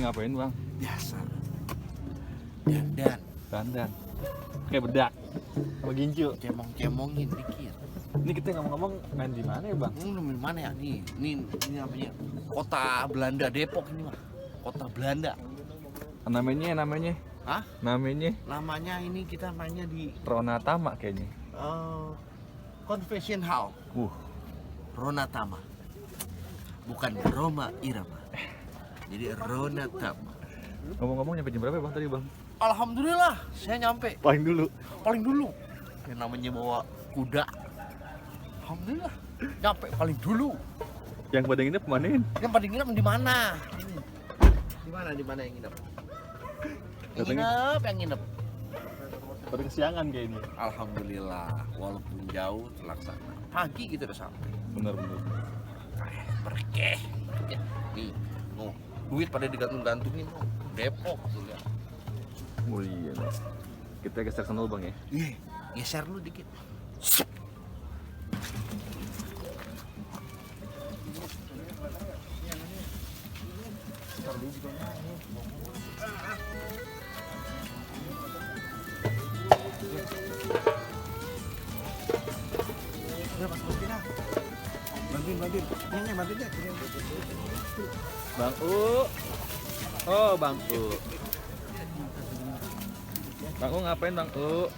Ngapain bang? Biasa. Dandan. Kayak bedak sama gincu. Cemong-cemongin dikit. Ini kita ngomong-ngomong main di mana ya bang? Di mana ya? Ini namanya kota Belanda, Depok ini mah. Kota Belanda. Namanya? Hah? Namanya ini kita mainnya di Ronatama kayaknya. Convention Hall. Ronatama. Bukan Roma Irama. Jadi Ronatama. Ngomong-ngomong nyampe jam berapa bang tadi bang? Alhamdulillah, saya nyampe Paling dulu. Yang namanya bawa kuda. Alhamdulillah, nyampe paling dulu. Yang pada nginep kemanain? Yang pada nginep di mana? Di mana yang nginep? Yang nginep. Pada kesiangan kayaknya. Alhamdulillah, walaupun jauh terlaksana. Pagi kita udah sampai. Bener. Berkeh. Nih, duit pada digantung-gantungin Depok tuh lihat. Oh iya. Kita geser sana dulu bang ya. Geser lu dikit. Udah Mas Bostina. Bantuin. Ini bantuin deh. Bang U. Oh Bang U. Bang U ngapain Bang U?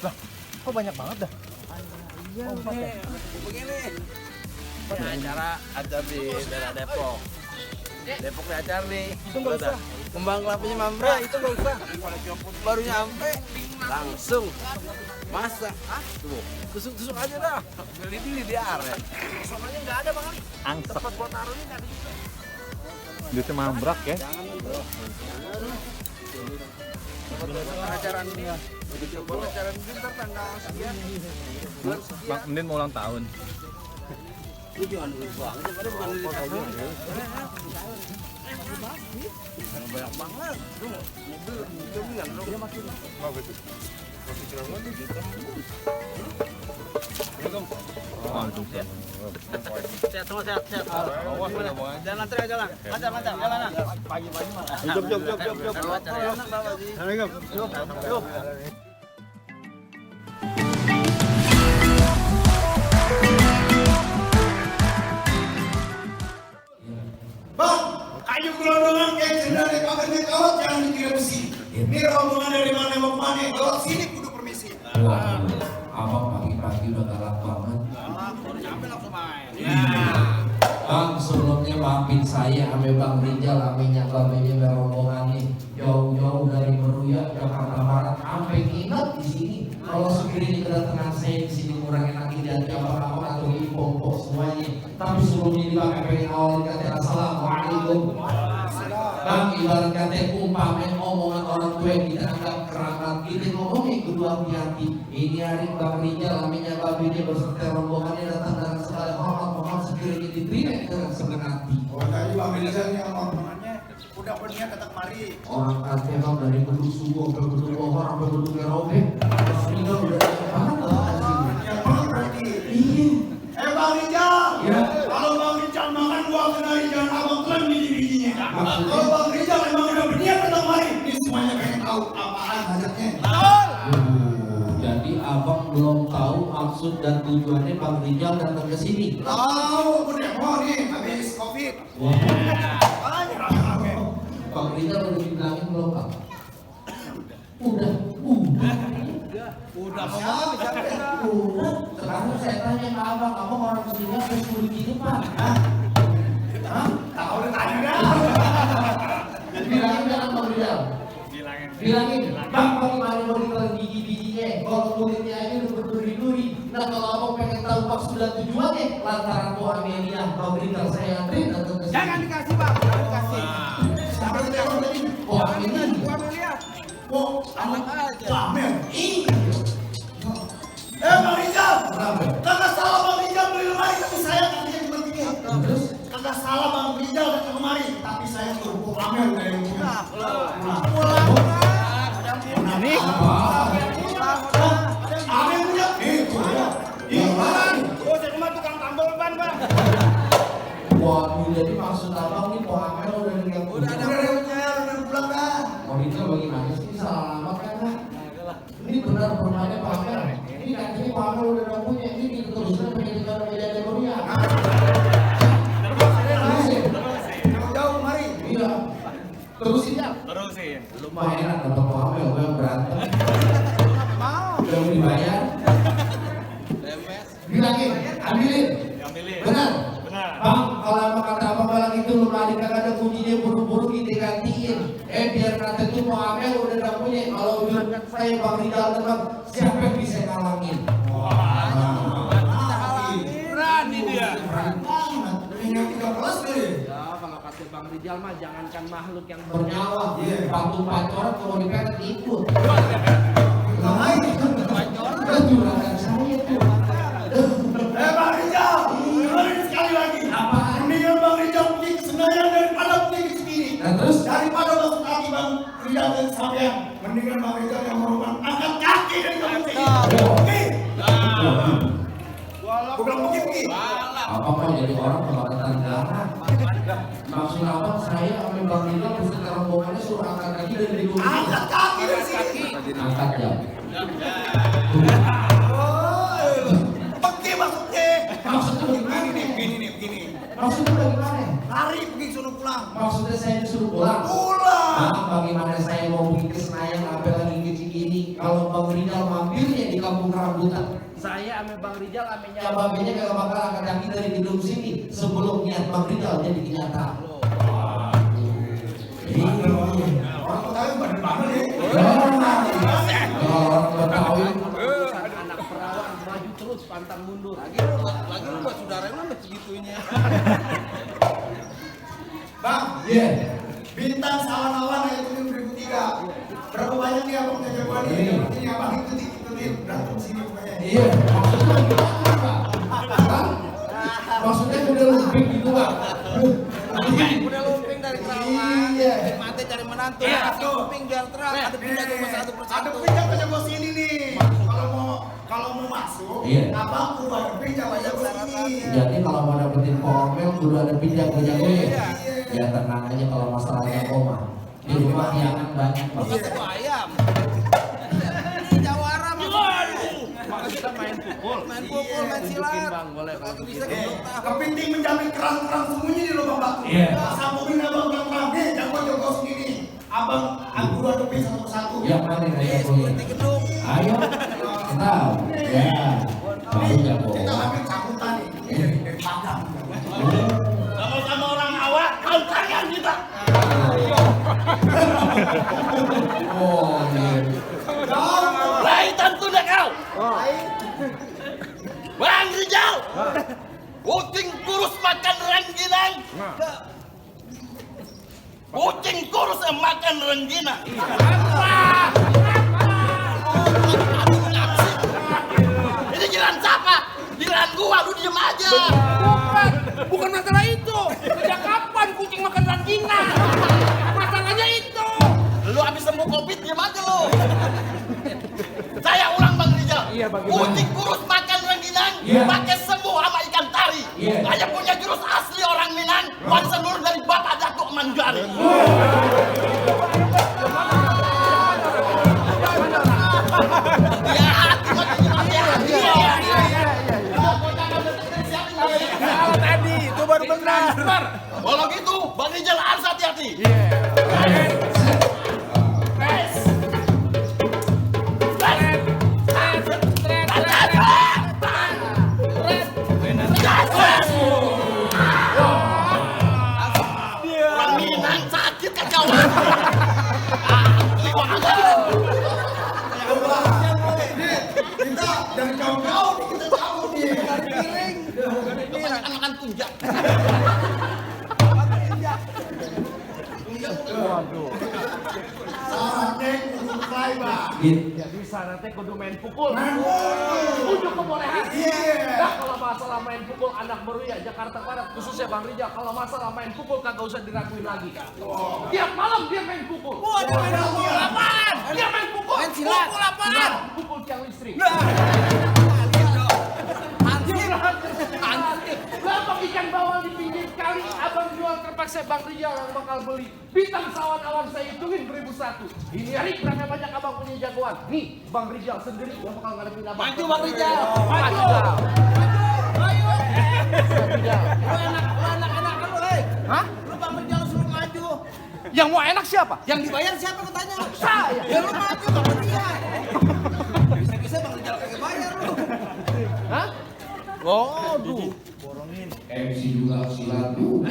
Lah, kok banyak banget dah? Iya, begini. Ini acara di daerah Depok. Depok di acara nih. Itu nggak usah. Kembang kelapanya Mamra. Itu nggak usah. Baru nyampe langsung masak. Tuh, tusuk aja dah. Beli di aren. Soalnya nggak ada Bang Ali. Angsak. Tempat buat taruhnya nggak ada juga. Duitnya mambrak ya. Jangan bro. Acara ini. Acara ini ntar tanggal sekian. Bang Mendin mau ulang tahun. Itu jangan duit banget, pada bukan duit aku. Banyak banget. Mobil bilang dong. Dia makin. Apa itu? Masih kurang lagi kita. Waalaikumsalam. Sehat semua, sehat. Awas Gimana? Jalan lancar ya, jalan. Lancar, jalan. Pagi-pagi mah. Jom. Assalamualaikum. Yuk. Bang, ayo gelondongan kayak dari kamarnya kawat jangan dikira besi. Ini rombongan dari mana mau kemana? Kalau sini kudu permisi. Wah, abang pagi-pagi udah galak banget. Baru nyampe langsung main. Bang, sebelumnya maafin saya ame Bang Rijal, amenya babenya berombongan nih. Jauh-jauh dari Meruya, Jakarta Barat, sampai nginep di sini. Kalau sekiranya kedatangan saya di sini kurang enak dilihat abang-abang atau ibu-ibu semuanya. Tapi sebelumnya di Bang pengen awalin kata assalamualaikum. Bang, ibarat kata umpamanya omongan orang tua yang kita anggap keramat, kita ngomongin kedua hati. Ini hari Bang Rijal, amenya babenya berserta rombongannya datang dengan segala hormat, mohon sekiranya diterima dengan senang hati. Oh tadi Bang Rizal yang rombongannya udah berniat datang kemari. Orang kata Bang dari beduk subuh sampai beduk lohor sampai beduk merobek, Bang Rijal udah datang banget ke sini. Yang banget berarti. Iya. Bang Rizal. Ya. Kalau Bang Rizal makan gua kenalin jangan abang klan biji-bijinya. Kalau Bang Rizal emang udah berniat datang kemari, ini semuanya pengen tahu apaan hajatnya. Jadi abang belum tahu maksud dan tujuannya Bang Rijal datang ke sini. Tahu, udah mau nih habis Covid. Banyak rame-rame. Bang Rijal udah dibilangin belum Bang? Udah. Udah mau makan Udah. Sekarang saya tanya ke abang orang sini apa 10 di depan? sudah tujuannya lantaran Bu Amelia memberikan saya antri datang ke sini. Jangan dikasih bang, jangan dikasih. Siapa yang telepon tadi? Bu Amelia. Gua mau lihat. Oh, Anak aja. Amel. Bang Rizal. Kenapa? Kagak salah Bang Rizal beli lemari tapi saya katanya cuma gini. Terus? Kagak salah Bang Rizal datang kemari tapi saya suruh Bu Amel udah yang punya. Ini. Amel punya. Itu ya. Iya. Oh, saya cuma tukang tambal ban bang. Waduh, jadi maksud abang nih Bu Amel udah yang punya. Udah pulang dah. Mau Rizal bagaimana sih? Salah alamat kan? Ini benar permainan Pak Amel. Ini katanya Pak Amel udah yang punya. Ini kita teruskan pendidikan media Demoria. Terusin. Jauh mari. Iya. Terusin ya. Terusin. Lumayan enak dapat Pak Amel gue yang berantem. Mau. Udah dibayar. Bilangin, ambilin. Ambilin. Benar. Benar. Bang, kalau emang kata abang bilang itu lu lari kagak ada kuncinya buru-buru kita gantiin. Biar kata itu Pak Amel udah gak punya. Kalau bilang saya Bang Rizal teman, siapa yang bisa ngalangin? Berani dia. Yang 13 deh. Ya, kalau kata Bang Rizal mah jangankan makhluk yang Bernyawa, bantu pacoran kalau dipepet ikut. Ngapain? Udah juragan saya tuh. Bang Rizal, dengerin sekali lagi. Apaan? Mendingan Bang Rizal pergi ke Senayan daripada pergi ke Cikini. Nah terus? Daripada masuk kaki Bang Rizal dan sampean, mendingan Bang Rizal yang merubah angkat kaki dari kamu ini. Oke? Gua bilang pergi. Apa mau jadi orang kebanggaan negara? Maksud abang saya sama Bang Rizal beserta rombongannya suruh angkat kaki dari gedung ini. Angkat kaki dari sini. Angkat ya. Pergi maksudnya. Maksudnya bagaimana? Begini. Maksudnya bagaimana? Lari pergi suruh pulang. Maksudnya saya disuruh pulang. Pulang. Bagaimana saya mau pergi ke Senayan sampai lagi ke Cikini kalau Bang Rizal mampirnya di kampung rambutan. saya ame Bang Rizal ame Ya babenya kagak bakal angkat kaki dari gedung sini sebelum niat Bang Rizal jadi kenyataan. Orang Betawi badan banget ya. Kalau orang Betawi anak perawan maju terus pantang mundur. Lagi lu buat saudara lu sampai segitunya. Bang, iya. bintang Salanawan ayat 2003. Berapa banyak nih abang jagoan ini? Ini abang ikutin berantem sini pokoknya. Iya, maksudnya gimana Pak? Bang, maksudnya udah lebih gitu Pak. Udah lumping dari Kerawang. Iya. Mati cari menantu. Iya, Kasih tuh. lumping biar terang. Ada pindah cuma satu Ada persatu. pinjam ke jago sini nih. Kalau mau masuk, Iya. abang kudu ada pinjam aja ke sini. Jadi kalau mau dapetin pomel kudu ada pinjam ke jagonya. Ya tenang aja kalau masalahnya koma. Di rumah hiangan banyak Pak. Bukan tuh ayam. Ini jawara maksudnya. Kita main pukul. Main pukul, main silat. Tunjukin, Bang, boleh kalau Kalau gitu. bisa geblok tahu. Kepiting menjamin kerang-kerang sembunyi di lubang batu. Iya. Sambungin abang kerang-kerang. Nih, jago sendiri. Abang, aku hadapin satu persatu. Yang mana yang Eh, jagonya? seperti gedung. Ayo, tahu. Ya, baru jago. Kita ambil cabutan nih. Dari Padang. Kalau sama orang awak, kau tangan kita. Oh, iya. Laitan tunda kau. Bang Rizal. Kucing kurus makan rengginang. Kucing kurus makan rengginang. Ini giliran siapa? Giliran gua, lu diem aja. Bukan masalah itu. Sejak kapan kucing makan rengginang? Masalahnya itu. Lu habis sembuh Covid, diem aja lu. Saya ulang Bang Rizal. Iya, bagaimana? Kucing kurus makan rengginang, Iya. pakai sembuh sama ikan tari. Iya. Saya punya jurus asli orang Minang, warisan nurun dari Bapak Datuk Manjari. Ya, hati-hati. Tadi itu baru benar. Kalau gitu, Bang Rizal harus hati-hati. Orang Minang sakit kan kawan. Kita dari kaum-kaum nih kita cabut nih. injak. Waduh. Saatnya kudu fiber. Jadi sana teh kudu main pukul. Ujuk kebolehan. Nah, kalau masalah main pukul anak Meruya Jakarta Barat khususnya Bang Rijal, kalau masalah main pukul kagak usah diraguin lagi. Tiap malam dia main pukul. Waduh, main pukul apaan? Dia main pukul. Main silat. Pukul apaan? Pukul tiang listrik. Berapa ikan bawal di pinggir kali abang jual terpaksa Bang Rijal yang bakal beli. Bintang sawan awan saya hitungin 1001. Ini hari berapa banyak abang punya jagoan. Nih Bang Rijal sendiri yang bakal ngadepin abang. Maju Bang Rijal. Maju. Ayo. Rijal. Lu enak-enak lu, hei. Hah? Lu Bang Rijal suruh maju. Yang mau enak siapa? Yang dibayar siapa lu tanya? Saya. Ya lu maju Bang Rijal. Bisa-bisa Bang Rijal kagak bayar lu. Hah? Waduh. MC juga silat juga.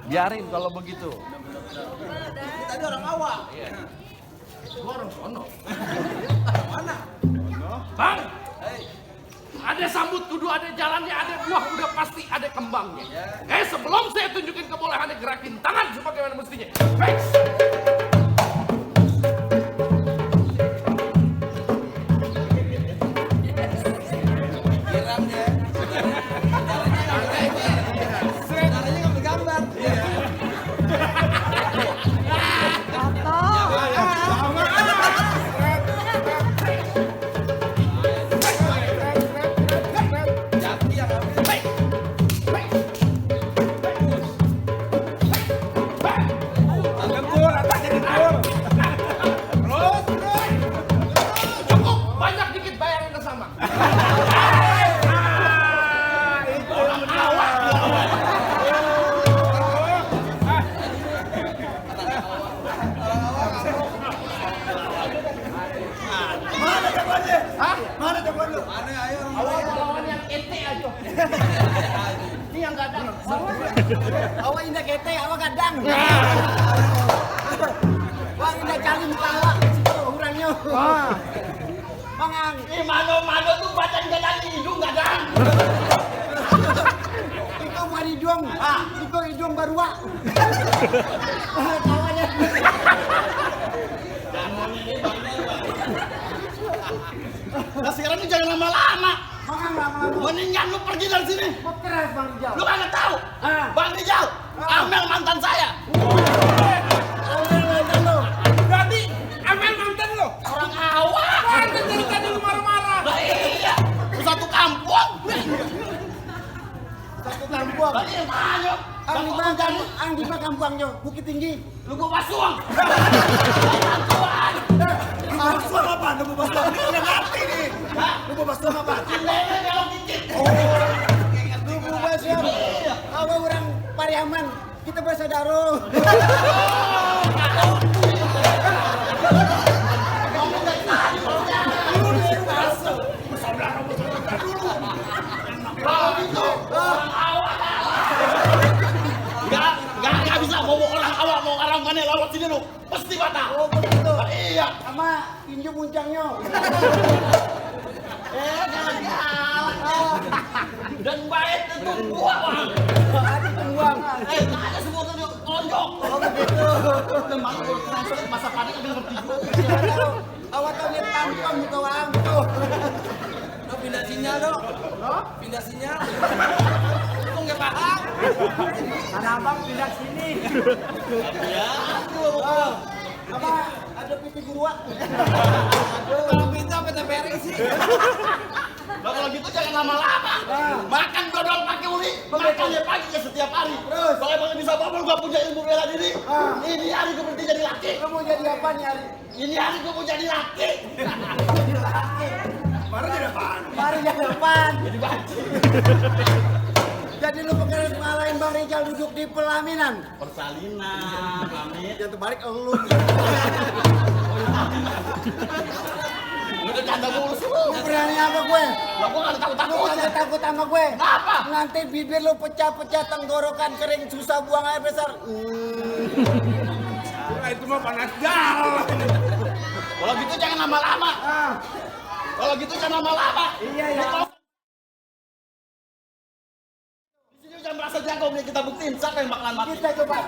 Biarin kalau begitu. Ini tadi orang awak. Gua orang sono. Mana? Bang, ada sambut kudu ada jalannya, ada buah udah pasti ada kembangnya. Sebelum saya tunjukin kebolehannya gerakin tangan sebagaimana mestinya. Baik. Giram dia. Caranya ngambil gambar. Jaki yang ngambil. Cukup, banyak dikit bayarin ke sama. Mana jagoannya? Hah? Mana jagoan lu? Mana ayo orang Awal lawan yang ente aja. Ini yang gadang. awak indah kete, awak kadang. Wah indah kali muka awak, situ orangnya. Mangang. Mano tuh badan gadang hidung gadang. Itu bukan hidung, itu hidung barua. Tawanya. Nah sekarang ini jangan lama-lama. Mangang lama-lama. Mendingan lu pergi dari sini. Kok keras Bang Rijal? Lu kagak tahu. Bang Rijal, Amel mantan saya. Ambil mantan lo. Berarti Amel mantan lo. Orang awak. Mantan dari tadi lu marah-marah. Lah iya. Satu kampung. Satu kampung. Lah iya tanya. Ang di mana kamu? Ang di mana kampungnya? Bukit Tinggi. Lu gua pasuang. Pasuang apa? Lu gua pasuang. Ini udah ngerti nih. Lu gua pasuang apa? Lele belok dikit. Lu buat siapa? Awak orang Pariaman. Kita bersaudara. Kalau gitu orang awak. Gak bisa mau orang awak mau orang mana lewat sini lu. Pasti batal. Oh begitu. Iya. Sama tinju muncangnya. Dan baik tentu gua bang. Ada tungguang. Ada semua tuh tonjok. Oh begitu. Dan malu gua transfer masa panik agak ngerti juga. Awak tahu lihat tampang muka wang tuh. Lo pindah sinyal dong. Pindah sinyal. Itu nggak paham. Karena abang pindah sini. Apa ada piti gurua? Kalau pindah apa TPRI sih? Nah kalau gitu jangan lama-lama. Makan dodol pakai uli. Makannya pagi ya setiap hari. Terus? Kalau emang bisa babon gua punya ilmu bela diri. Ini hari gua berhenti jadi laki. Lo mau jadi apa nih hari? Ini hari gua mau jadi laki. Jadi laki. Baru jadi apaan? Baru jadi depan. Jadi banci. Jadi lu pengen ngalahin Bang Rijal duduk di pelaminan. Persalinan, amit. Yang terbalik lu. Lu udah canda mulu sih lu. Lu berani apa gue? Lah gua gak Lu takut-takut. kagak takut sama gue? Kenapa? Nanti bibir lu pecah-pecah, tenggorokan kering, susah buang air besar. Itu mah panas dalam. Kalau gitu jangan lama-lama. Kalau gitu jangan lama-lama. Iya ya. jago nih, kita buktiin siapa yang bakalan mati. Kita coba.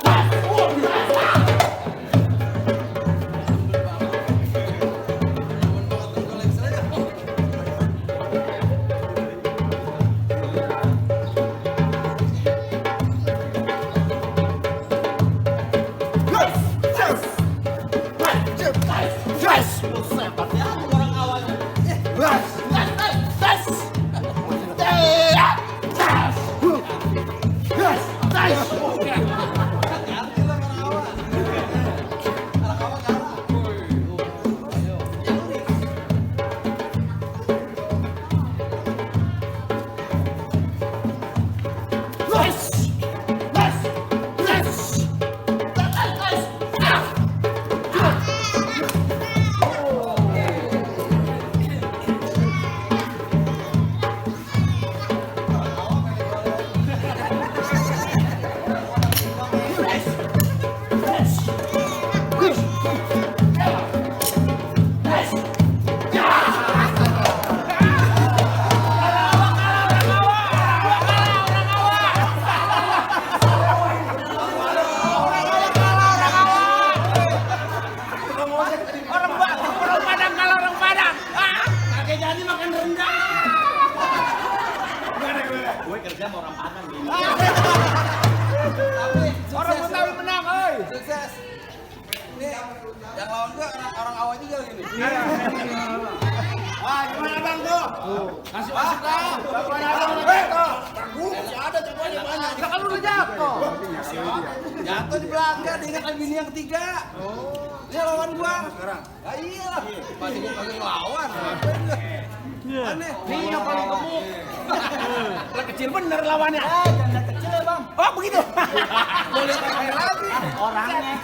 Orang Betawi menang, oi. Sukses. Ini yang lawan gua orang awal juga gini. Wah, gimana bang tuh? Kasih masuk kau. Masih ada jagoannya banyak. Kita kan udah jatuh. Jatuh di belakang, diingatkan bini yang ketiga. Dia lawan gua sekarang. Ah iya. Masih gua kagak ngelawan. Aneh. Ini yang paling gemuk. Lah kecil bener lawannya. Janda kecil ya bang. Oh begitu. Mau lihat apa lagi? Orangnya.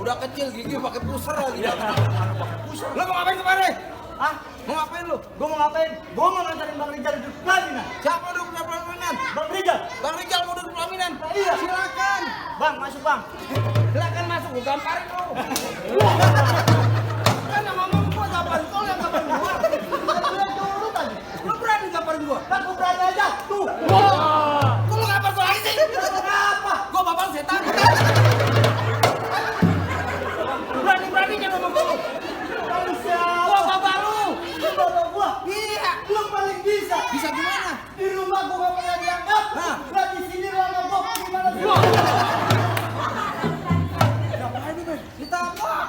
Udah kecil gigi pakai pusar lagi. Lo mau ngapain kemarin? Hah? Mau ngapain lu? Gua mau ngapain? Gua mau nganterin Bang Rijal duduk pelaminan. Siapa duduk di pelaminan? Bang Rijal. Bang Rijal mau duduk pelaminan? Iya. Silakan. Bang, masuk Bang. Silakan masuk, gua gamparin lu. Kan nama mama gua gamparin kau yang gamparin gua. Lihat dulu tadi. Lu berani gamparin gua? Kan gua berani aja. Tuh. Kok lu gampar gua lagi sih? Kenapa? Gua bapak setan. Berani-beraninya ngomong gua. Bang siapa? Gua bapak lu. Lu bapak gua. Iya. Lu paling bisa. Bisa gimana? Di rumah gua gak pernah dianggap. Hah? Lah di sini lu anggap gua gimana sih? Ngapain nih, Ben? Ditapak.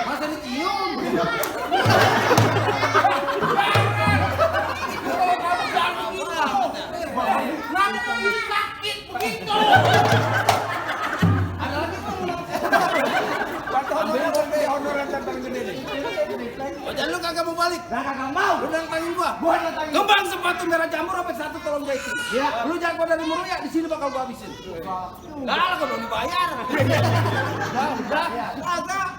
Masa dicium? Kenapa ini sakit begitu? Ada lagi Oh, jangan lu kagak mau balik. Lah kagak mau. Lu nantangin gua. Gua nantangin. Kembang sepatu merah jamur apa satu tolong jahit. Ya. Lu jago dari Muruya di sini bakal gua habisin. Lah, gua belum dibayar. Udah. Agak.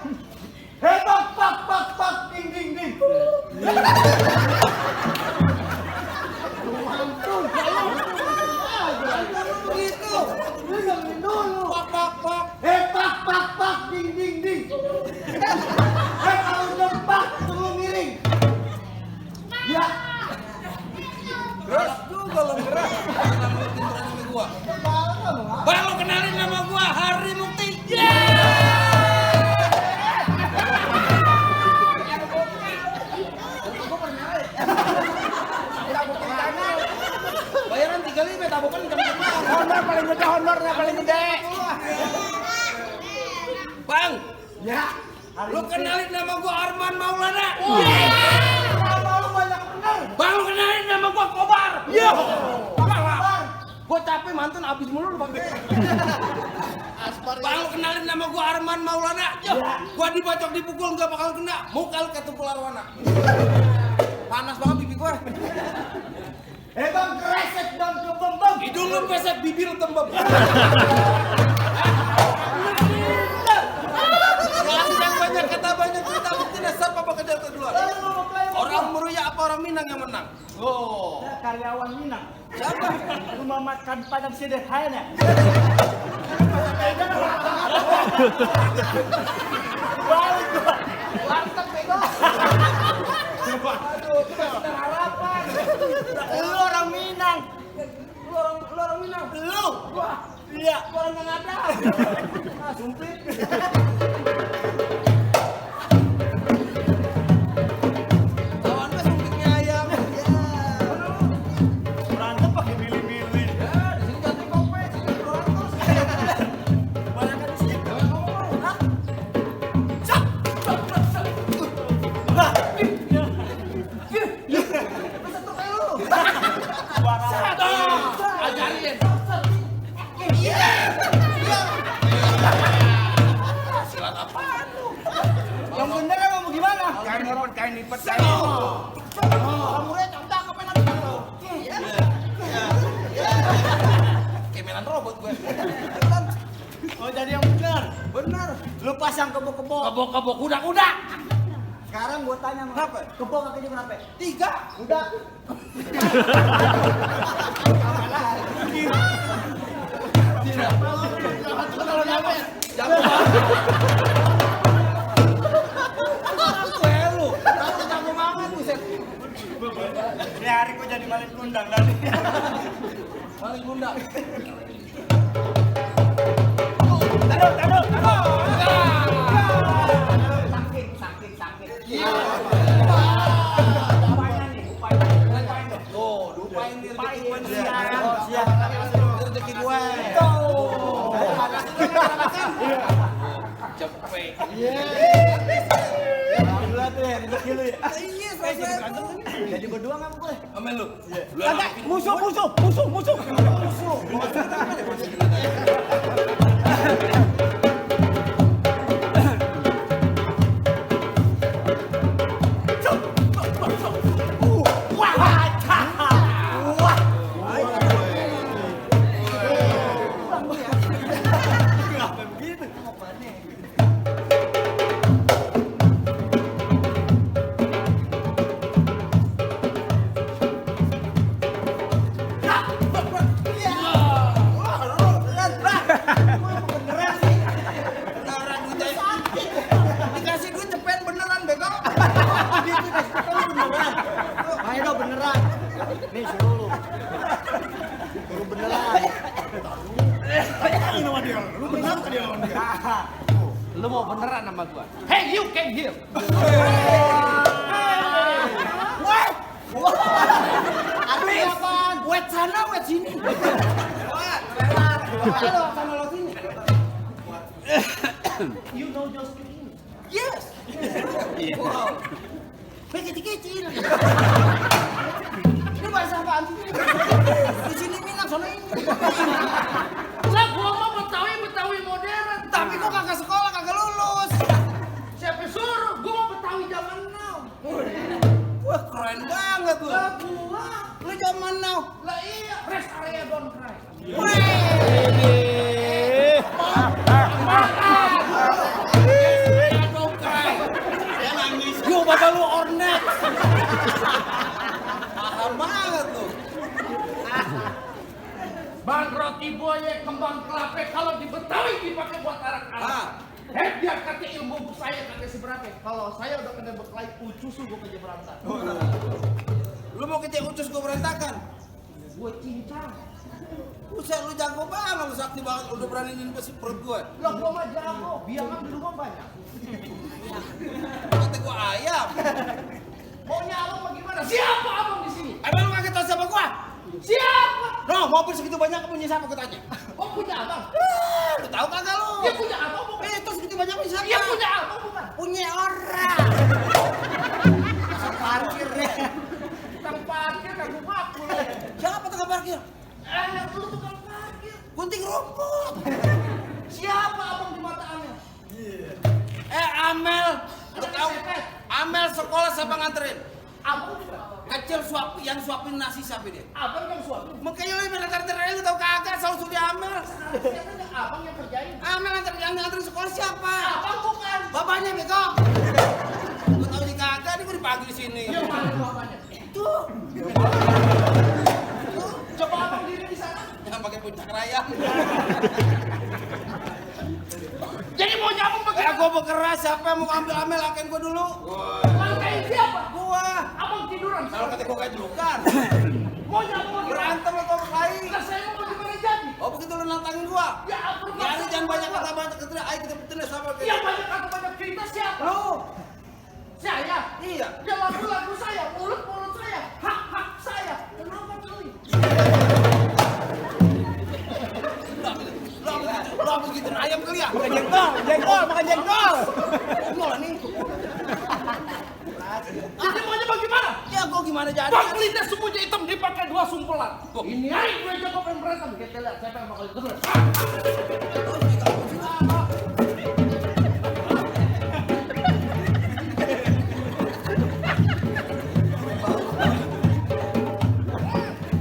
Hei pak, ding ding ding. Begitu. Lu yang dulu. Pak. Hei pak, ding ding ding. Hei kalau dempak tunggu miring. Ya. Keras juga lo keras. Nama lu pinteran sama gua. Bang, lu kenalin nama gua Hari Mukti. Bayaran 35 tabukan Honor paling gede, honornya paling gede. Bang, Ya. lu kenalin nama gua Arman Maulana. Nama lu banyak bener. Bang, lu kenalin nama gua Kobar. Yo. Gua capek mantan abis mulu lu pakai. Bang, lu kenalin nama gua Arman Maulana. Yo. Gua dibacok dipukul enggak bakal kena. Muka lu kayak tumpul arwana. Panas banget pipi gua. Bang kresek bang kebembem. Hidung lu pesek, bibir tembem. Yang banyak kata banyak cerita bukti dasar apa kejar kedua. Orang Muruya apa orang Minang yang menang? Oh. Saya karyawan Minang. Siapa? Rumah makan Padang sederhana. Balik gua. Mantap bego. Aduh, kita sudah harapan. Lu orang Minang. Lu orang Minang. Lu. Iya. Orang yang ada. Sumpit. Lawan gue sumpitnya ayam. Ya. Berantem pakai milih-milih. Ya, di sini ganti kopi, sini 200. Banyak kan di sini. Hah? Sap. Lah. Ajarin. Silat apaan lu? Yang bener emang mau gimana? Kain lipat. Kamunya cakep enak lu. Kemelan robot gue. Oh jadi yang bener. Bener. Lu pasang kebo-kebo. Kebo-kebo kuda-kuda. Sekarang gue tanya sama kenapa? Kebo kakinya berapa? 3. Udah. Kalau nyampe, Jago banget. Gue lu. Tahu jago banget buset. Ini hari gue jadi maling kundang tadi. maling bunda. Taruh. Sakit. Tuh, lupain nih rezeki gue nih. Siap. Rezeki gue. Cepet. Alhamdulillah tuh ya, rezeki lu ya. Iya, selesai. Jadi berdua nggak boleh. Sama lu. Kagak, musuh. Dikasih duit cepet beneran bego. Gitu deh, beneran. Ayo dong beneran. Nih suruh lu. Suruh beneran. Lu beneran tadi lawan dia. Lu mau beneran sama gua? Hey, you came here. Aduh apaan? Wet sana, wet sini. Halo, sana lo sini. You know just speak English. Yes. Wow. Kecil-kecil. Ini bahasa apaan sih? Di sini Minang, sana ini. Lah gua mau Betawi modern. Tapi kok kagak sekolah, kagak lulus. Siapa suruh? Gua mau Betawi zaman now. Wah, keren banget lu. Lah gua. Lu zaman now. Lah iya, rest area don't cry. Dia nangis. Gua bapak lu ornet. Paham banget lu. Bang roti boye kembang kelapa kalau di Betawi dipakai buat arak-arak. Biar kata ilmu saya kagak seberapa. Kalau saya udah kena berkelahi ucusu gua kerja berantak. Lu mau kita ucus gua berantakan? Gua cincang. Buset, lu jago banget, lu sakti banget, udah berani nyinpesin perut gue. Lah gua mah jago, biangan di rumah banyak. Kata gue ayam. Maunya abang bagaimana? Siapa abang di sini? Emang lu kaget tau siapa gua? Siapa? No, mobil segitu banyak punya siapa gue tanya? Oh punya abang? Lu tahu kagak lu? Dia punya abang bukan? Itu segitu banyak punya siapa? Dia punya abang bukan? Punya orang. Parkir deh. Tukang parkir kagak ngaku. Siapa tukang parkir? Yang lu tukang parkir. Gunting rumput. Siapa abang di mata Amel? Amel. Lu tahu? Sepet. Amel sekolah siapa nganterin? Abang juga. Kecil yang suapin nasi siapa dia? Abang yang suami. Makanya lu yang nganterin lu tau kagak selalu suruh dia Amel. Katanya abang yang kerjain. Amel yang nganterin sekolah siapa? Abang bukan. Bapaknya bego. Gua tahu di kagak, ini gua dipanggil di sini. Yang mana bapaknya? Itu. Coba abang diri di sana. Yang pakai puncak raya. Jadi mau nyambung bagaimana? Gua bekeras, siapa yang mau ambil Amel akan gua dulu? Langkain siapa? Gua. Abang tiduran. Kalau kata gua kayak julukan. Mau nyambung bagaimana? Berantem atau berkelahi? Lah saya mau gimana jadi? Waktu itu lu nantangin gua. Ya ampun, Ya lu jangan banyak kata banyak cerita. Ayo kita bertanya sama Yang banyak kata banyak cerita siapa? Lu. Saya. Iya. Ya lagu-lagu saya, mulut-mulut saya, hak-hak saya. Kenapa cuy? Lu begitu ayam kali ya? Makan jengkol. Mau nih. Jadi maunya bagaimana? Ya gua gimana jadi? Bang Linda semuanya hitam dipakai 2 sumpelan. Ini aja gue jago pengen berantem. Kita lihat siapa yang bakal terus.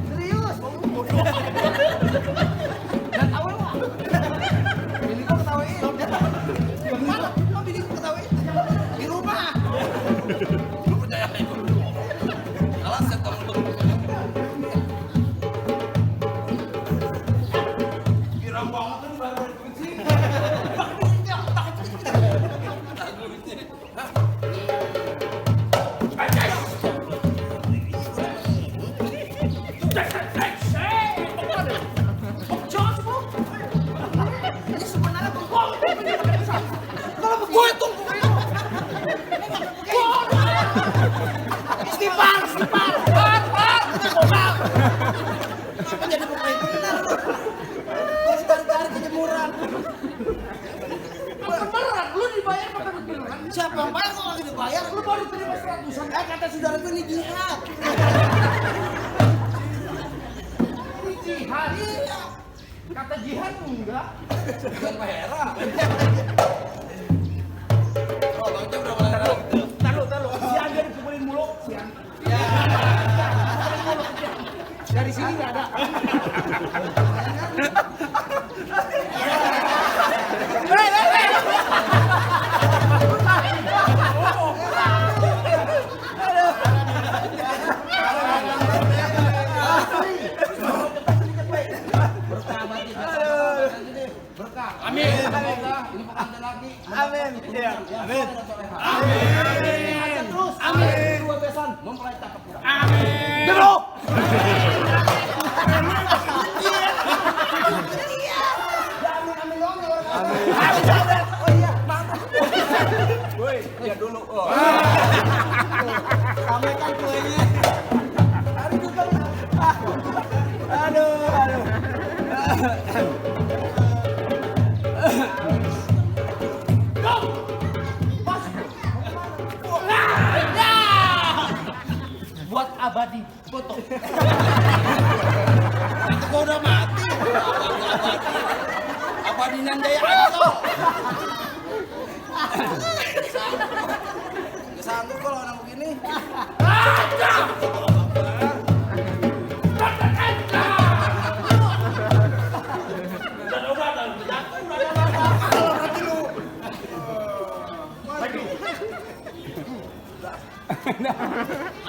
Serius, nggak tahu lu. Bini gua ketawain. Gimana? Oh, bini gua ketawain. Di rumah. Lu percaya itu? Alas saya tahu lu. Kira banget tuh baru kunci. Ini sebenarnya kalau gue itu istighfar. Kenapa jadi pemain benar lu? Kalau tarik-tarik kejemuran. Beneran, lu dibayar pakai duit beneran? Siapa yang bayar kok lagi dibayar? Lu baru terima 100-an. Kata saudara gue ini jihad. Ini jihad. Kata jihad enggak. Bukan merah. Oh, Bang Jam udah mulai rara gitu. Taruh. Si Angga dipukulin mulu. Si Angga. Ya. Dari sini nggak ada. Berkah. Amin. Semoga ini pengantin lagi. Amin. Iya. Amin. Amin. Terus. Amin. Dua besan mempelai cakep. Amin. Jeruk. Woi, ya dulu. Oh. Sampaikan kuenya. Aduh. Buat abadi foto. Itu gua udah mati. Apa di Nandaya Anto? Kesanggup kalau orang begini.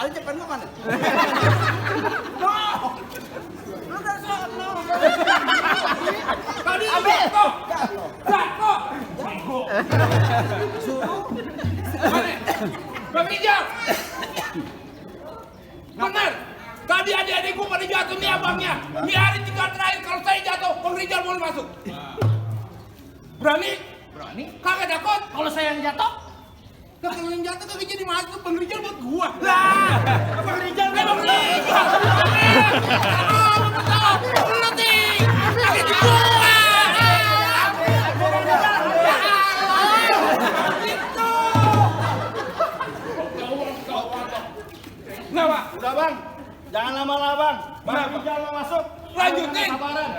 Ali cepat lu mana? Lu dari sana. Tadi jatuh. Jatuh. Suruh. Bang Rijal. Benar. Tadi adik-adik gua pada jatuh nih abangnya. Ini hari 3 terakhir kalau saya jatuh, Bang Rijal boleh masuk. Berani? Berani. Kagak takut kalau saya yang jatuh? Kalau yang jatuh kagak jadi masuk, Bang Rijal buat gua. Lah, Bang Rijal. Bang Rijal. Lu nih. Kagak di gua. Kenapa? Udah bang, jangan lama-lama bang. Bang Rijal mau masuk. Lanjutin,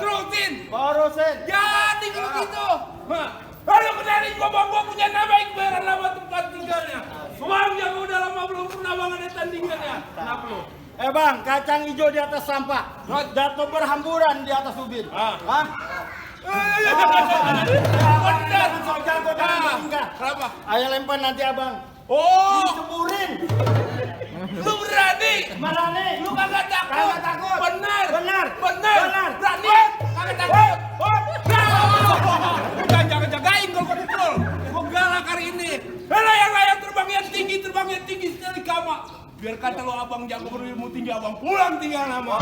terusin. Barusin. Jadi kalau gitu. Aduh kenalin gua punya nama Iqbalan nama tempat tinggalnya. Bang yang udah lama belum pernah bangun di tandingannya. Kenapa lu? Bang, kacang hijau di atas sampah. Jatuh berhamburan di atas ubin. Hah? Bener. Kenapa? Ayo lempar nanti abang. Oh, Ceburin. lu berani? Mana nih? Lu kagak takut? Kagak takut. Bener. Bener. Berani? Kagak takut? Udah jaga-jagain kalau gua pukul. Gua galak hari ini. Layang-layang terbang yang tinggi sekali kama. Biar kata lo abang jago berilmu tinggi, abang pulang tinggal nama.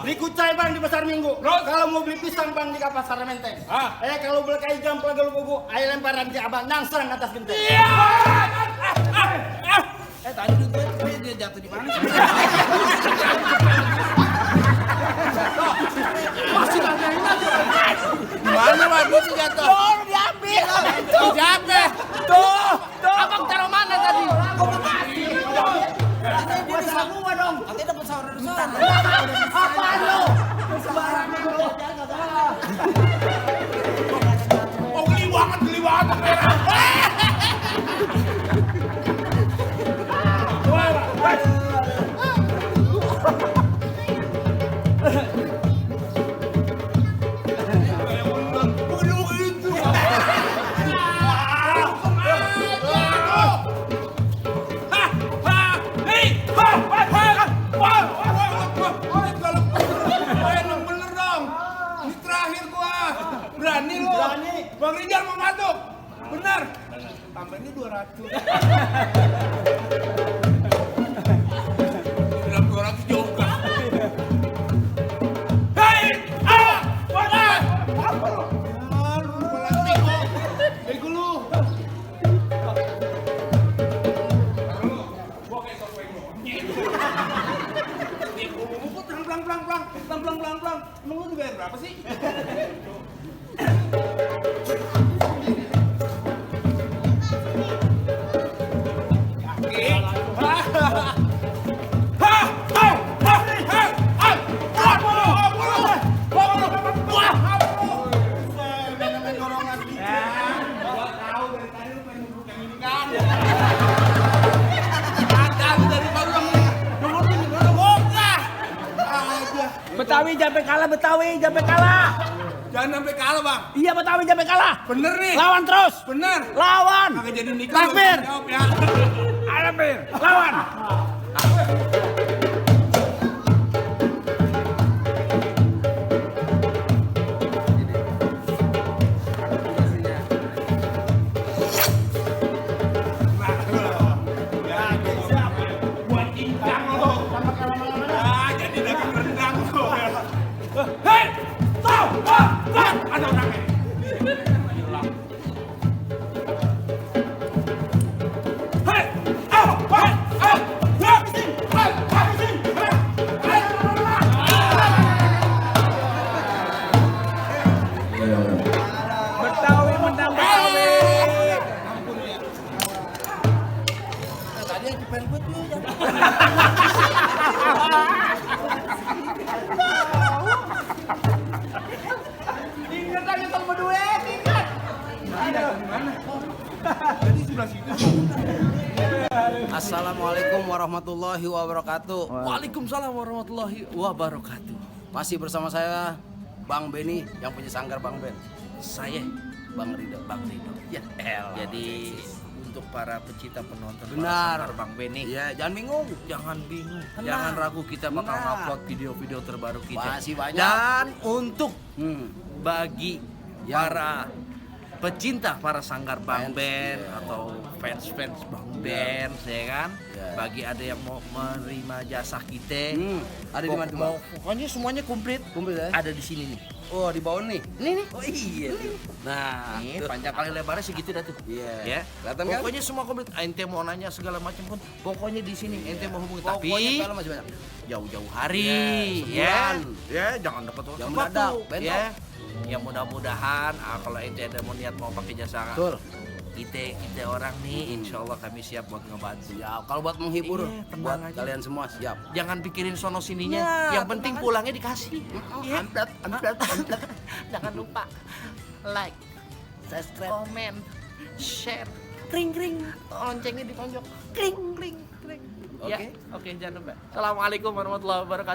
Berikut saya bang di pasar minggu. Terus? Kalau mau beli pisang bang di pasar Menteng. Ah. Kalau beli kayu gampang kalau gugu, ayo lemparan ke abang nang serang atas genteng. Iya. Tadi duit gue dia jatuh di mana sih? Masih nanyain aja. Mana Pak duitnya jatuh? Tuh, diambil. Siapa? Tuh. Abang taruh mana tadi? Gua semua dong. Katanya dapat sahur dari sana. Apaan lo? Oh geli banget. Bener dong. Ini terakhir gua. Berani lo. Berani. Bang Rijal mau masuk. Bener. Tambah ini 200. Bilang 200 juga. Hei! Ah! Wadah! Apa lo? Ah, lu lupa lagi kok. Bego lu. Gua kayak sok bego. Pelan. Emang lu dibayar berapa sih? Betawi sampai kalah. Jangan sampai kalah, Bang. Iya, Betawi sampai kalah. Bener nih. Lawan terus. Bener. Lawan. Kagak jadi nikah. Takbir. Jawab ya. Takbir. Lawan. Buat cincang lo. Ah, jadi daging rendang lo. Hei! Tahu! Ada orangnya. Hei! Betawi menang Betawi. Tadi yang dipen gue tuh ya. Ingat aja sama duit, ingat. Assalamualaikum warahmatullahi wabarakatuh. Waalaikumsalam warahmatullahi wabarakatuh. Masih bersama saya Bang Beni yang punya sanggar Bang Ben. Saya Bang Rido. Ya, Jadi untuk para pecinta penonton Benar. para Bang Beni, Iya, jangan bingung. jangan bingung, Tenang. jangan ragu, kita bakal Benar. upload video-video terbaru kita. Masih banyak. Dan untuk Hmm. bagi para pecinta para sanggar Bang Fans, Ben iya. atau fans Bang Ben, ya kan? Iya. Bagi ada yang mau menerima jasa kita, Ada di mana? pokoknya semuanya komplit. Kumpul ya? Ada di sini nih. Oh, di bawah nih. Ini nih. Oh iya. Nah, Nih, tuh. panjang kali lebarnya segitu dah tuh. Iya. Ya. Kelihatan kan? Pokoknya semua komplit. Ente mau nanya segala macam pun, pokoknya di sini ente mau hubungi. Pokoknya Tapi film masih banyak. jauh-jauh hari, Iya, ya. Ya, jangan dapat waktu Jangan mendadak, bentok. ya. Ya mudah-mudahan kalau ente ada mau niat mau pakai jasa Betul. kita orang nih, insya Allah kami siap buat ngebantu. Ya, kalau buat menghibur, Iya, tenang buat aja. kalian semua siap. Jangan pikirin sono sininya, Ya, yang penting pulangnya dikasih. Ya. Amplat. Jangan lupa like, subscribe, komen, share, kring, loncengnya ditonjok, kring. Ya, Oke. oke, jangan lupa. Assalamualaikum warahmatullahi wabarakatuh.